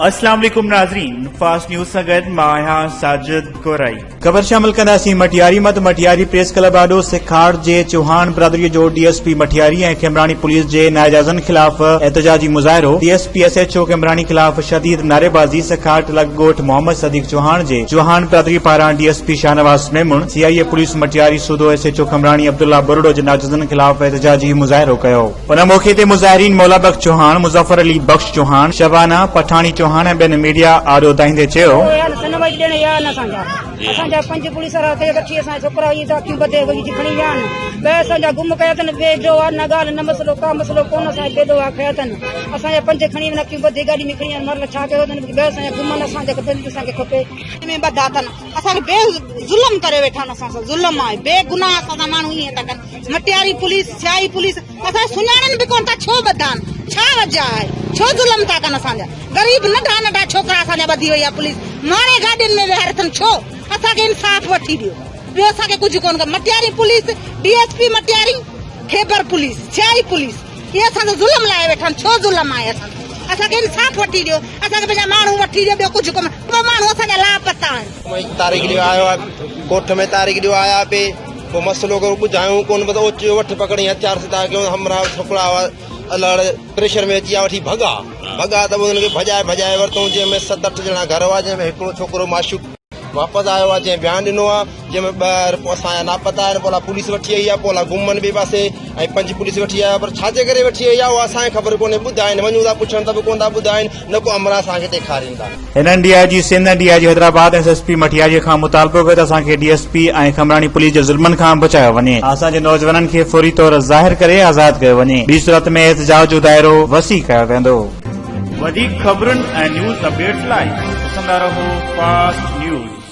اسلام عليڪم ناظرين فاسٽ نيوز سان گڏ مان آهيان ساجد ڪورائي. خبر شامل ڪنداسين مٽياري مت مٽياري پريس ڪلب آڏو سکاڙ جي چوهاڻ برادري جو D S P Matiari ۽ Qambrani police جي ناجائزن خلاف احتجاجي مظاهرو D S P S H O Qambrani خلاف شديد نعريبازي سکاٽ لڳ ڳوٺ محمد صديق چوهاڻ جي چوهاڻ برادري پاران D S P Shahnawaz Memon C I A police Matiari سوڌو S H O Qambrani Abdullah Buriro جي ناجائزن خلاف احتجاجي مظاهرو ڪيو. ان موقعي تي مظاهرين مولا بخش چوهاڻ، مظفر علي بخش چوهاڻ، شبانه پٺاڻي چوهاڻ ۽ ٻين ميڊيا آڏو دانهيندي چيو. اسان کي بي ظلم ڪري ويٺا آهن اسان سان ظلم آهي بي گناهه اسان سان ماڻهو ائين ٿا ڪن مٽياري پوليس سياهي پوليس اسان کي سڃاڻن به ڪونه ٿا ڇو ٻڌا آهن ڇا وجه آهي ڇو ظلم ٿا ڪن اسان جا غريب ننڍا ننڍا ڇوڪرا اسان جا ٻڌي وئي آهي پوليس ماڻي گاڏين ۾ ويهاري اٿن ڇو اسان کي انصاف وٺي ڏيو ٻيو اسان کي ڪجهه ڪونه Matiari police D S P Matiari Khyber police سياهي پوليس اهي اسان تي ظلم لاهي ويٺا آهن ڇو ظلم آهي اسان تي اسان کي انصاف وٺي ڏيو اسان کي پنهنجا ماڻهو وٺي ڏيو ٻيو ڪجهه ڪونه ٻه ماڻهو اسان جا لاپتا آهن. تاريخ ڏيو آيو آ ڳوٺ ۾ تاريخ ڏيو آيا پي پوء مسئلو ڪو ٻڌايون ڪون بس اوچتو وٺ پڪڙي هٿيار سڌا ڪيون همراهه ڇوڪرا هئا الڙ پريشر ۾ اچي ويا وٺي ڀڳا ڀڳا ته انهن کي ڀڄائي ڀڄائي ورتون جنهن ۾ ست اٺ ڄڻا گهر هئا جنهن ۾ هڪڙو ڇوڪرو معشوق واپس آيو آ جنهن بيان ڏنو آ جنهن ۾ ٻه پوء اسان جا لاپتا آهن پوء الا پوليس وٺي آئي آ پوء الا گم آهن ٻئي پاسي ۽ پنج پوليس وٺي آيا پر ڇا جي ڪري وٺي آئي آ اها اسان کي خبر ڪونهي ٻڌائين وڃون ٿا پڇڻ ته به ڪونه ٿا ٻڌائين نه ڪو امرا اسان کي ڏيکارين ٿا. هنن D I G Sindh ۽ D I G Hyderabad ۽ S S P Matiari کان مطالبو ڪيو ته اسان کي ڊي ايس پي ۽ کمراڻي پوليس جي ظلمن کان بچايو وڃي اسان جي نوجوانن کي فوري طور ظاهر ڪري آزاد ڪيو وڃي ٻي صورت ۾ احتجاج جو دائرو وسيع ڪيو ويندو. وڌيڪ خبرن ۽ نيوز اپڊيٽس لاء ڏسندا رهو فاسٽ نيوز.